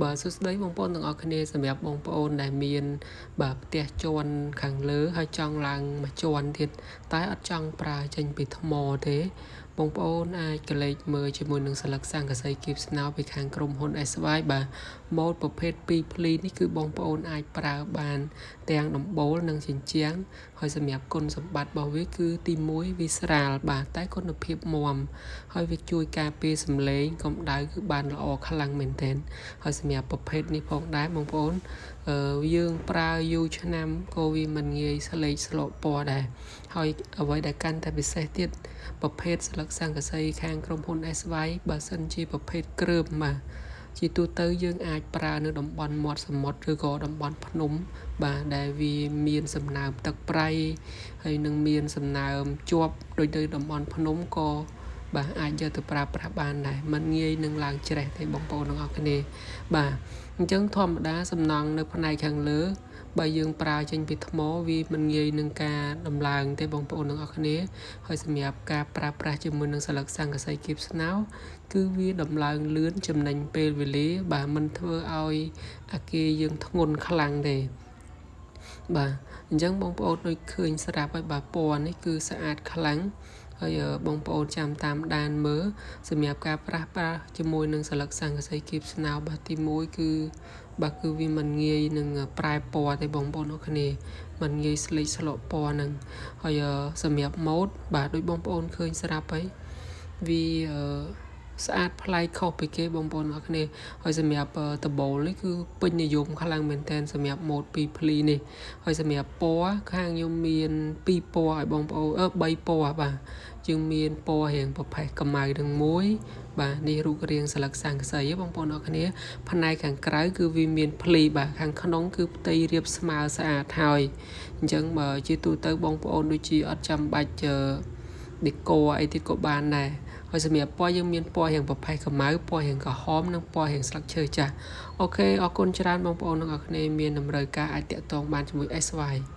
បាទសួស្តីបងប្អូនទាំងអស់គ្នាសម្រាប់បងប្អូនដែលមានបាទផ្ទះជាន់ខាងលើហើយចង់ឡើងមួយជាន់ទៀតតែអត់ចង់ប្រើចេញពីថ្មទេបងប្អូនអាចក្រឡេកមើលជាមួយនឹងស្លឹកស័ង្កសីគៀបស្នោពីខាងក្រុមហ៊ុន SY បាទម៉ូតប្រភេទ2ភ្លីនេះគឺបងប្អូនអាចប្រើបានទាំងដំបូលនិងជញ្ជាំងហើយសម្រាប់គុណសម្បត្តិរបស់វាគឺទី1វាស្រាលបាទតែគុណភាពមាំហើយវាជួយការពារសំឡេងកម្ដៅគឺបានល្អខ្លាំងមែនទែនហើយសម្រាប់ប្រភេទនេះផងដែរបងប្អូនយើងប្រើយូរឆ្នាំក៏វាមិនងាយស្លេកស្លកពណ៌ដែរហើយអ្វីដែលកាន់តែពិសេសទៀតប្រភេទស្លឹកស័ង្កសីខាងក្រុមហ៊ុន SY បើសិនជាប្រភេទគ្រើមបាទជាទូទៅយើងអាចប្រើនៅតំបន់មាត់សមុទ្រឬក៏តំបន់ភ្នំបាទដែលវាមានសំណើមទឹកប្រៃហើយនឹងមានសំណើមជាប់ដូចនៅតំបន់ភ្នំក៏បាទអាចយកទៅប្រើប្រាស់បានដែរมันងាយនឹងឡើងច្រេះទេបងប្អូនទាំងអស់គ្នាបាទអញ្ចឹងធម្មតាសំណង់នៅផ្នែកខាងលើបើយើងប្រើចេញពីថ្មវាមិនងាយនឹងការដំឡើងទេបងប្អូនទាំងអស់គ្នាហើយសម្រាប់ការប្រើប្រាស់ជាមួយនឹងស្លឹកស័ង្កសីគៀបស្នោគឺវាដំឡើងលឿនចំណេញពេលវេលាបាទមិនធ្វើឲ្យអាគារយើងធ្ងន់ខ្លាំងទេបាទអញ្ចឹងបងប្អូនដូចឃើញស្រាប់ហើយបាទពណ៌នេះគឺស្អាតខ្លាំងហើយបងប្អូនចាំតាមដានមើលសម្រាប់ការប្រាស់ប្រាស់ជាមួយនឹងស្លឹកស័ង្កសីគៀបស្នោបាទទី1គឺបាទគឺវាមិនងាយនឹងប្រែពណ៌ទេបងប្អូនអរគ្នាមិនងាយស្លេកស្លក់ពណ៌ហ្នឹងហើយសម្រាប់ម៉ូតបាទដូចបងប្អូនឃើញស្រាប់ហើយវាស្អាតប្លែកខុសពីគេបងប្អូនអរគ្នាហើយសម្រាប់ដបូលនេះគឺពេញនិយមខ្លាំងមែនទែនសម្រាប់ម៉ូតពីរភ្លីនេះហើយសម្រាប់ពណ៌ខាងខ្ញុំមាន2ពណ៌ឲ្យបងប្អូន3ពណ៌បាទយើងមានពណ៌រៀងប្រផេះកម្ៅនឹងមួយបាទនេះរូបរាងស្លឹកស័ង្កសីបងប្អូនអរគ្នាផ្នែកខាងក្រៅគឺវាមានភ្លីបាទខាងក្នុងគឺផ្ទៃរាបស្មើស្អាតហើយអញ្ចឹងបើជាទូទៅបងប្អូនដូចជាអត់ចាំបាច់ដេកអីទៀតក៏បានដែរហើយសម្រាប់ពណ៌យើងមានពណ៌រៀងប្រផេះកម្ៅពណ៌រៀងក្រហមនិងពណ៌រៀងស្លឹកឈើចាស់OK អរគុណច្រើនបងប្អូនទាំងអស់គ្នាមានតម្រូវការអាចតាក់ទងបានជាមួយ SY។